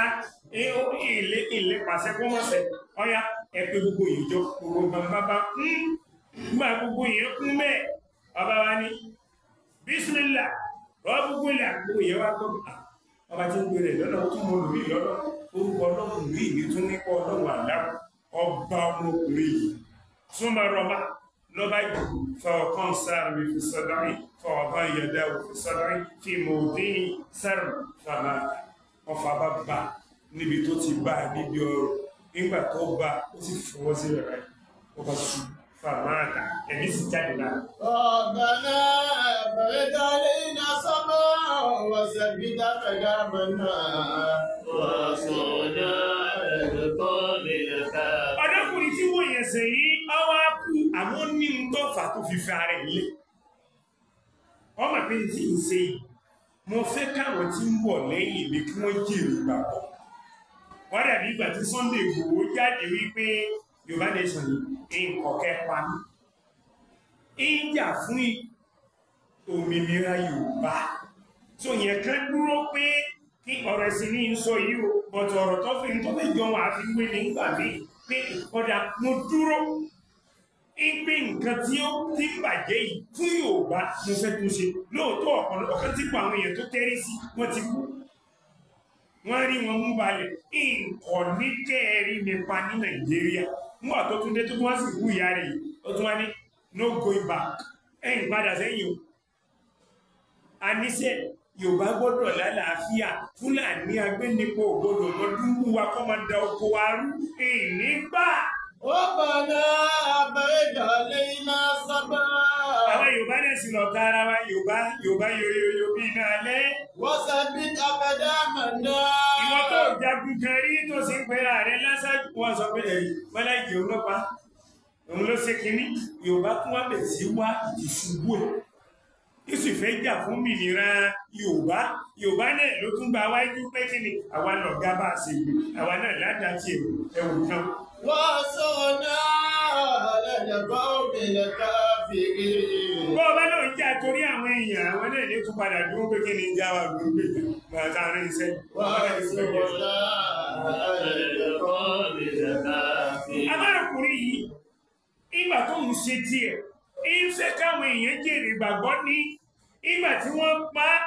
ilé ilé pàṣẹ kó mọ̀ sẹ́, ọ̀ya ẹ pé gbogbo ìjọ gbogbo bàbá ń gbà gbogbo èèyàn kún bẹ́ẹ̀. Ọba wa ní bísímìlà, rọ́bùgbìlà, gbogbo èèyàn wá gbọ́. Ọba tí ń gbé rẹ̀ lọ́nà ó tún mọ olùmí lọ́nà, orúkọ Ọlọ́run mi ní tún nípa Ọlọ́run àláwọ̀, ọba ọmọkùnrin yìí. Súnmọ́ rọba lọ́ba jù fọ̀ọ̀kan sáré fi sọ́dọ̀rí fọ̀ọ̀kan yẹ̀dá fi sọ́dọ̀rí fi mòdín sáré fàmà ọfà bá bá níbi tó ti bá níbi ọrọ̀ nígbà tó bá ó sì fọwọ́ sí rẹ̀ ọba sùn fàmà àtà ẹ̀mí sì jáde lára. ربنا أفرج علينا صبرا وثبت أقدامنا وانصرنا على القوم الكافرين. Ọ̀dọ́kùnrin tí wọ́n yẹn sẹ̀ yìí, ọwọ́ á kú àmọ́ ní ń tọ́fà tó fi fẹ́ ara ẹ̀ lé. Ọmọ pé tí ń ṣe yìí, mo fẹ́ káwọn tí ń bọ̀ lẹ́yìn mi kí wọ́n jèrè ìgbàgbọ́. Wọ́n dàbí ìgbà tí Sunday Igboho jáde wípé Yorùbá Nation yìí nǹkan kẹpa ní. Ń jà fún òmìnira Yorùbá. So yẹn kan dúró pé kí ọ̀rọ̀ ẹ̀sìn ní ń sọ yìí o, bọ̀tọ̀ ọ̀rọ̀ tó fi ń tó fi jọ wọn àfi wé ní ìgbà míì pé ọ̀dà mo dúró ń pé nǹkan tí ó ti ń bàjẹ́ yìí fún Yorùbá mo fẹ́ tún ṣe. Lóòótọ́ ọ̀kan tí pa àwọn èèyàn tó tẹ́rí sí wọ́n ti kú. Wọ́n rí wọn mú balẹ̀. Nǹkan ní kẹ́ẹ̀rí mi pa ní Nàìjíríà. Nígbà tó tún dé tó tún wá sì kú ìyá rẹ̀ yìí, ó tún wá ní no going back. Ẹ̀yìn padà sẹ́yìn o. Àníṣe Yorùbá gbọ́dọ̀ lálàáfíà, Fúlàní agbénipo ò gbọ́dọ̀ mọ dúró wa kọ́ máa da oko wa rú. Ìní gbà. ربنا أفرج علينا صبرا Àwọn Yorùbá náà sì lọ ta ara wa, Yorùbá Yorùbá yoyoyo bí iná alẹ́. وثبت أقدامنا. Ìwọ tó jagun kan rí tó sì ń pera rẹ lásán, wọ́n sọ pé ẹ̀yìn Bọ́lá Ìgè òun ló pa, òun ló ṣe kínní. Yorùbá tún wá bẹ̀ sí wá ìṣubú ẹ̀. Yusuf fẹ́ jà fún mìíràn Yorùbá. Yorùbá náà ló tún gba wájú pé kí ni àwa lọ̀gá bá a ṣe gbé, àwa náà ládàá ti ẹ̀wù kan. وانصرنا على القوم الكافرين. Bọ́ ọba náà ń jà torí àwọn èèyàn, àwọn náà ní tún padà dúró pé kí ni ń já wa gbogbo ìgbà tá a rí iṣẹ́. وانصرنا على القوم الكافرين. Amárakùnrin yìí, ìgbà tó ń ṣe tiẹ̀, ń fẹ́ káwọn èèyàn jèrè ìgbàgbọ́ ní ìgbà tí wọ́n pa á,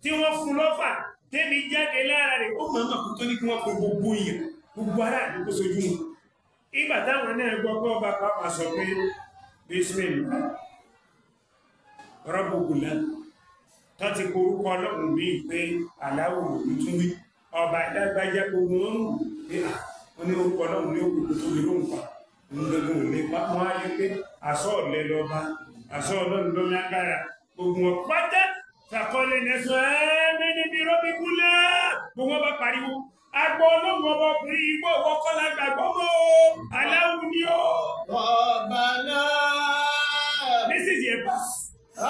tí wọ́n fún lọ́fà, tẹ́mi jáde lára rẹ̀, ó mọ̀ọ́mọ̀ kó tó ní kí wọ́n pe gbogbo èèyàn, gbogbo aráàlú kó sojú wọn. Ìgbà táwọn náà gbọ́ pé ọba pàápàá sọ pé Bismillah rọ́bùgùlá tó ti korúkọ ọlọ́run míì pé aláwọ̀ òun tún wí, ọba ìdágbájá gbogbo wọn ń wù pé à wọ́n ní orúkọ ọlọ́run ní òkùnkùn tó lè lóhùn pa òun gbogbo ò lè pa. Wọ́n á rí pé àsọ ọ̀lẹ lọ́ba, àsọ ọlọ́run ló lágbára, gbogbo wọn pátá fàkọlẹ̀ nẹ́sọ̀ ẹ́ẹ́mẹ́ni bí rọ́bìgùlá gbogbo wọn bá pariwo agbọ́ ọlọ́run ọba ọkùnrin igbó ọkọ́ lágbàgbọ́ mọ́ o, aláwù ni o. ربنا Nísìsiyìí ẹ̀ bá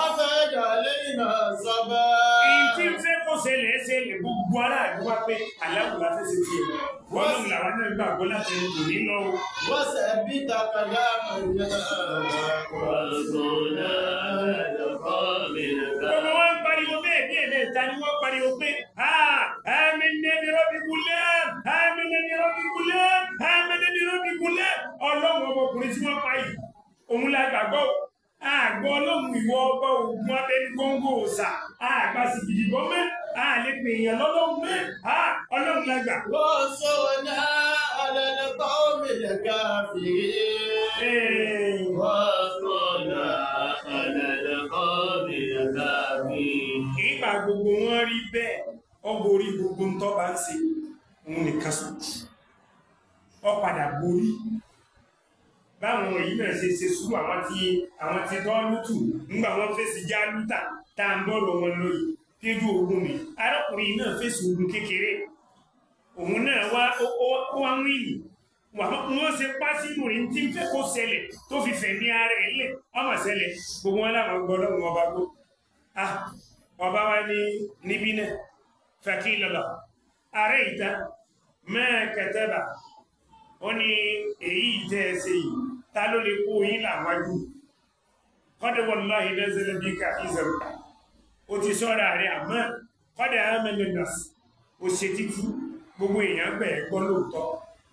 أفرج علينا صبرا. èyí tí ń fẹ́ kó ṣẹlẹ̀ ṣẹlẹ̀, gbogbo aráàlú wá pé aláwù la fẹ́ ṣe tiẹ̀, ọlọ́run làwọn náà gbàgbọ́ láti ẹni kò ní lọ o. وثبت أقدامنا. وانصرنا على القوم Gbogbo wọn ń pariwo bẹ́ẹ̀ bí ẹ̀mẹ́ta ni wọ́n pariwo pé àmín bi rabbi gulam, àmín bi rabbi gulam, àmín bi rabbi gulam. Ọlọ́run ọmọkùnrin tí wọ́n pa yìí, òun la gbàgbọ́ o. Àgbọ̀ ọlọ́run ìwọ ọba ògùn abẹ́ni góńgó òòṣà, àgbà sì gidi gbọ́ mẹ́, a lè pè èèyàn lọ́lọ́run mẹ́, ọlọ́run la gbà. وانصرنا على القوم الكافرين. وانصرنا على القوم الكافرين. Ìgbà gbogbo wọn rí bẹ́ẹ̀, ọ borí gbogbo ń tọ́ bá ń ṣe, òun nìkan sùn. Ọ padà borí. Báwọn èyí náà ṣe ṣe sùúrù àwọn tí tọ́ lútù nígbà wọ́n fèsì já lútà tá à ń bọ̀rọ̀ wọn lóyè kéjú ogun mi. Arákùnrin náà fèsì ogun kékeré. Òun náà wá ó wá ń wíyìn. Wọ́n ṣe pá sínú rí tí ń fẹ́ kó ṣẹlẹ̀ tó fi fẹ̀mí ara ẹ̀ lẹ̀. Ọmọ ṣẹlẹ̀ gbogbo wọn láwọn gbọ́ lọ́wọ́ ọba gbó. Ah, ọba wa ní níbí náà fàkílọ̀lọ̀ ààrẹ ìta mẹ́ẹ̀kẹtẹ́bà ó ní èyí jẹ́ ẹsẹ̀ yìí, ta ló lè kó yín làwájú? Qad wallahi nazala bika ìzẹ̀rùkà ó ti sọ́ra rẹ̀, àmọ́ qad amana nas ó ṣe títí gbogbo èèyàn gbẹ̀ gbọ́ lóòótọ́.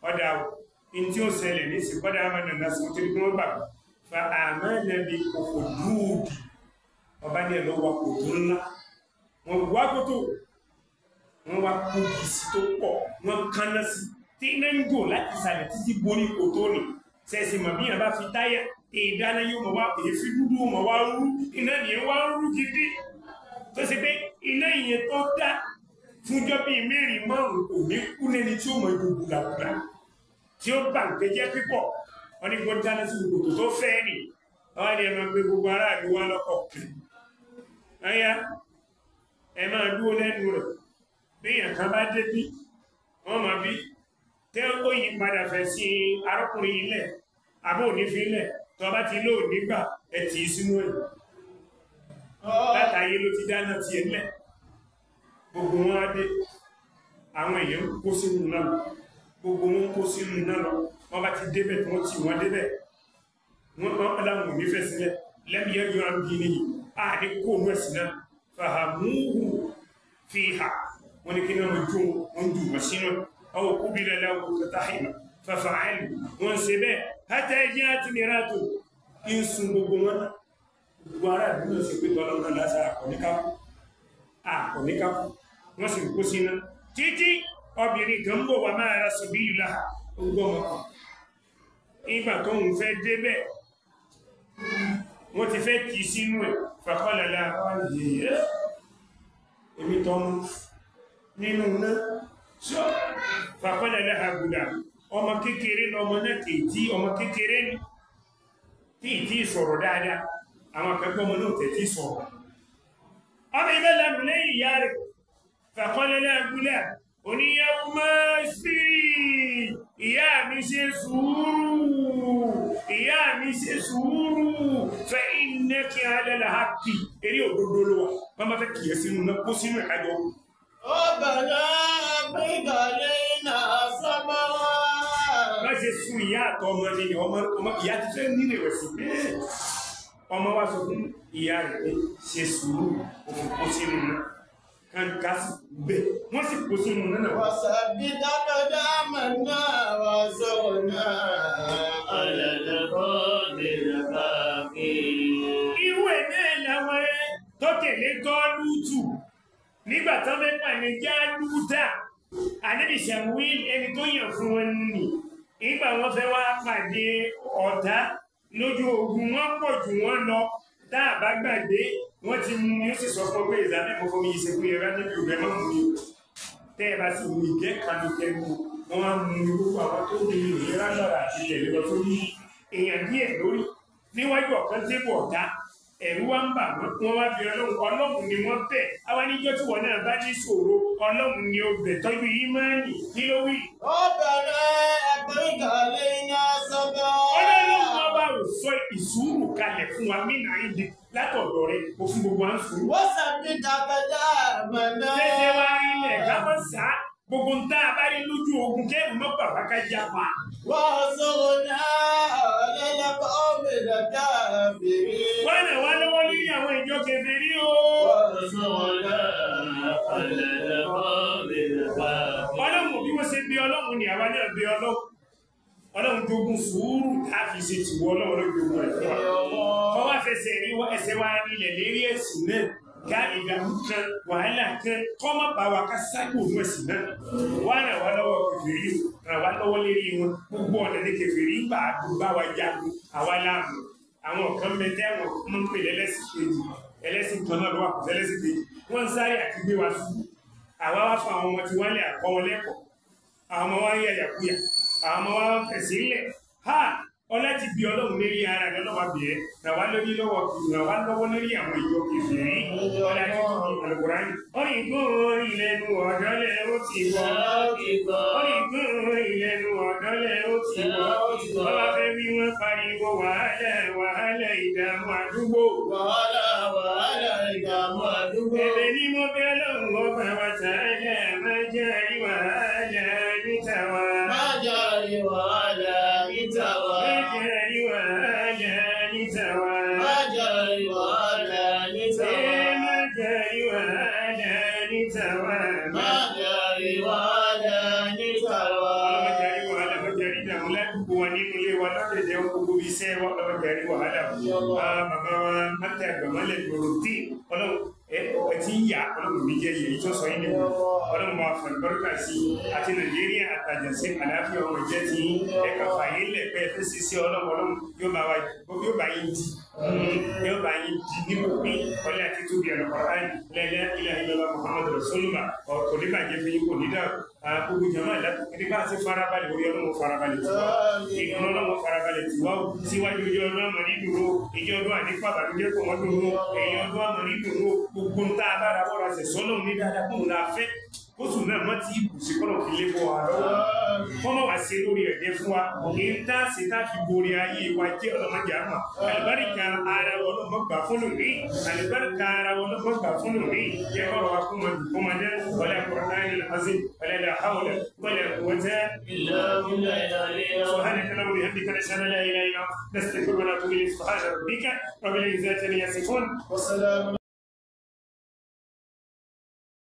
Ọ̀dà o, in tí ó ṣẹlẹ̀ ní sí qad amana nas ó ti rí kí wọ́n gbàgbọ́ fa amana bi ukhdudi. Ọba ní ẹ̀lọ́ wa kòtò ńlá, wọ́n wá kòtò, wọ́n wá kóbi sí tó pọ̀, wọ́n kánná sí tí iná ń jò láti ìsàlẹ̀ títí borí kòtò nì. Sẹ́sì mọ̀ bí yàn bá fi táyà ìdáná yóò mọ̀ wá èéfín dúdú mọ̀ wá rú, iná nìyẹn wá ń rú gidi, tó ṣe pé iná ìyẹn tó dá fúnjọ́ bíi mẹ́rin márùn-ún kò ní kú lẹ́ni tí ó mọ̀ ju bùlàbùlà tí ó bà nǹkan jẹ́ pípọ̀. Wọ́n ní kó dáná sí kòtò tó fẹ́ nì. Wọ́n ní ẹ máa gbé gbogbo aráàlú wá lọ́kọ̀ kiri. Ọ̀yá ẹ máa dúró lẹ́nu rẹ̀, bí èèyàn kan bá dé bí wọ́n máa bí tẹ́ ó yí padà fẹ́ sí arákùnrin ilẹ̀ àbó òní fi ilẹ̀ tó bá ti lóò nígbà ẹ tì í sínú ẹ̀. Látàyé ló ti dáná ti ẹ̀ lẹ̀. Gbogbo wọn á dé, àwọn èèyàn ń kó sínú náà lọ, gbogbo wọn kó sínú náà lọ. Wọ́n bá ti débẹ̀ tí wọ́n tì wọ́n débẹ̀, wọ́n láwọn ò ní fẹ́ sílẹ̀ lẹ́mìí ẹ̀yọ́ àmì nìyí àní kó òun ẹ̀sìn náà fàhàmúhù fi hà wọ́n ní kí náà wọ́n jó wọ́n jù wọ́n sínú ọwọ́ kú bí lẹ́lẹ́ ọkọ̀ kẹta ìmọ̀ fàfàálù wọ́n ṣe bẹ́ẹ̀ hátà ẹjẹ́ àti nira tó ń sun gbogbo wọn náà. Gbogbo ará ìlú náà sì pé tọ́lọ́ náà lásà àkọ́níkákú àkọ́níkákú, wọ́n sì kó sínú títí obìnrin kan ń bọ̀ wá máa ra sùn bí ìlà gbogbo ọmọ kan. Ìgbà tó ń fẹ́ débẹ̀ wọ́n ti fẹ́ kì í sínú ẹ̀ fàkọ́lẹ̀lá yìí èmi tọ́mú nínú náà ṣọ́ fàkọ́lẹ̀lá àgùdà ọmọ kékeré lọmọ náà kìí tí ọmọ kékeré ní tí ìtí ìsọ̀rọ̀ dáadáa. Àwọn akẹ́kọ̀ọ́ ọmọ náà tẹ̀tí sọ̀rọ̀. Ọmọ ibẹ̀ lẹ́nu lẹ́yìn ìyá rẹ̀ fàkọ́lẹ́lẹ́ agúlẹ̀ oníyàwó máa sí ìyá mi ṣe sùúrù, ìyá mi ṣe sùúrù, fẹ́ iná kí á lẹ́la ha kì eré òdodo ló wà wọ́n máa fẹ́ kìí sínú náà kó sínú ìkájọ. Rabbana afrigh alayna sabran. Má ṣe sun ìyá àtọ ọmọ ni ọmọ ìyá ti fẹ́ nílé rẹ̀ sí bẹ́ẹ̀. Ọmọ wa sọ fún ìyá rẹ̀ pé ṣe sùúrù òfin kó sínú náà kan ká sì bẹ́ẹ̀ wọ́n sì kó sínú náà. وثبت أقدامنا وانصرنا على القوم الكافرين. Irú ẹ̀ náà làwọn tó tẹ̀lé Tọ́lútù nígbà tó mẹ́pà ní Jálútà Ànábì Ṣàmúílì ẹni tó yàn fún wọn nì nígbà wọn fẹ́ wá pàdé ọ̀tá lójú ogun wọn pọ̀ jù wọ́n lọ tá a bá gbàgbé wọ́n ti mú mi ó sì sọ fún ọ pé ìzàmẹ́ mo fọmi yìí ṣe fún yẹra níbi òbẹ́ mọ́ mú mi tẹ́ ẹ bá sì mú ìgẹ́ kanu kẹ́nu wọ́n á mú mi gbogbo àwọn tó ní ìlera lára àti tẹ̀lé lọ sórí èèyàn díẹ̀ lórí níwájú ọ̀kan tébù ọ̀tá ẹ̀rù wa ń bà wọ́n wọ́n wá fi ọlọ́run ọlọ́run ni wọ́n bẹ̀ àwa níjọ́ tí wọ́n náà bá ní ṣòro ọlọ́run ni ó bẹ̀ tọ́jú ìmánì kí ló wí. Rabbana afrigh alayna sabran. Ọlọ́run ọba ò sọ ìsúrù kalẹ̀ fún wa mí náà ń di látọ̀dọ̀ rẹ̀ kò fún gbogbo à ń sùúrù. وثبت أقدامنا. Tẹ́sẹ̀ wá ilẹ̀ ká mọ́ sá gbogbo ń tá a bá rí lójú ogun kẹ́rù mọ́ bàbá ká japa. وانصرنا على القوم الكافرين. Wọ́n ràn wá lọ́wọ́ lórí àwọn ìjọ kèfèrí o. وانصرنا على القوم الكافرين. Ọlọ́run bí wọ́n ṣe bí ọlọ́run ni àwa náà bí ọlọ́run. Ọlọ́run jogún sùúrù tá a fi ṣe tìwọ́ ọlọ́run ló jogún rẹ̀ fún wa. Kọ́ wá fẹsẹ̀ rí wa ẹsẹ̀ wa rinlẹ̀ lérí ẹ̀sìn náà ká ìdààmú kan wàhálà kan kọ́ má bá wa ká ságbó òun ẹ̀sìn náà. Wá ràn wá lọ́wọ́ kèfèrí ràn wá lọ́wọ́ lérí wọn gbogbo ọ̀nà ní kèfèrí ń gbà bá wa jagun àwa láàmú. Àwọn kan bẹ tẹ́ wọn mọ́ ń pè lẹ́lẹ́sìn kejì ẹlẹ́sìn kan náà ló wà kò sẹ́lẹ́sìn kejì wọ́n ń sáré àti gbé wa ṣubú. Àwa wá fún àwọn ọmọ tí wọ́n lè àkọ́ wọn lẹ́kọ̀ọ́ àwọn ọmọ wa ń yàyàkuyà àwọn ọmọ wa ń fẹ̀sí lẹ̀ ha ọlá ti bí ọlọ́run lérí ara rẹ̀ lọ́wọ́ bìẹ́ ràn wá lórí lọ́wọ́ ràn wá lọ́wọ́ lórí àwọn ìjọ kèfèrí ọlá ti tóbi Al-Qur'ani. Orígun ìlẹ́nu ọ̀dọ́lẹ̀ ó ti wọ̀ orígun ìlẹ́nu ọ̀dọ́lẹ̀ ó ti wọ̀ bọ́lá fẹ́ wí wọ́n pariwo wàhálà wàhálà ìdààmú àdúgbò. Wàhálà wàhálà ìdààmú àdúgbò. Ẹ̀bẹ̀ ni mo bẹ̀ Ọlọ́run ọba wa tààlà máa jẹ́ àrí wàhálà níta wa. Má jẹ́ àrí wàhálà níta wa. Má jẹ́ àrí wàhálà níta wa. Má jẹ́ àrí wàhálà níta wa. Ẹ má jẹ́ àrí wàhálà níta wa. Má jẹ́ àrí wàhálà níta wa. Ọlọ́mọ jẹ́ àrí wàhálà, má jẹ́ àrí ìdààmú ládùúgbò wa nínú ilé wa lọ́dẹ̀dẹ̀ gbogbo iṣẹ́ wa ọlọ́mọ jẹ́ àrí wàhálà. Bàbá wa má tẹ àgbàmọ́lẹ̀ gbòòrò tí ọlọ́run ẹ ti ń yà ọlọ́run mi jẹ́ yẹ ìtọ́sọ yín ni ọlọ́run bá fọ̀ ìbárúkà sí àti Nàìjíríà àtàjàsí àlàáfíà ọmọ ìjẹ́ ti yín ẹ̀ka fàyè lẹ̀ pé ẹ fẹ́ sí sí ọlọ́run ọlọ́run yóò bá wa yóò bá yín di yóò bá yín di nípò pé ọlẹ́ àti tóbi Al-Qur'an lẹ́lẹ́ ilẹ̀ ilẹ̀ Muhammadu Rasulullah kò ní bàjẹ́ fún yín kò ní dàrú gbogbo jama nípa àti farabalẹ̀ orí ọlọ́run farabalẹ̀ tiwa ìgbọ́n ọlọ́run farabalẹ̀ tiwa síwájú ìjọ ọdún àmọ́ ní dúró ìjọ ọdún àdínkù àbànújẹ́ kò wọ́n dúró ẹ̀yìn ọdún àmọ́ ní dúró gbogbo ń tá a bára bọ́ra ṣẹ̀ sọ́nà ní dáadáa kóun la fẹ́ kóṣù náà mọ́ tí ibùsùn kọ́nà fi lé bọ́ wa lọ́wọ́ kọ́mọ̀ wá sí lórí ẹ̀dẹ́ fún wa kì í tá sí tá fi borí ayé wa jẹ́ ọlọ́mọdé àmọ́ àlùbáríkà ara wọn lọ́mọ gbà fún lòmí àlùbáríkà ara wọn lọ́mọ gbà fún lòmí yẹ kọ́rọ̀ wa kún wọn kó wọn dẹ́ wọlé Qur'an al-azim wọlé la hawla wọlé quwwata إلا بالله العلي العظيم. سبحانك اللهم وبحمدك نشهد ان لا اله الا انت نستغفرك ونتوب اليك سبحان ربك رب العزه عما يصفون وسلام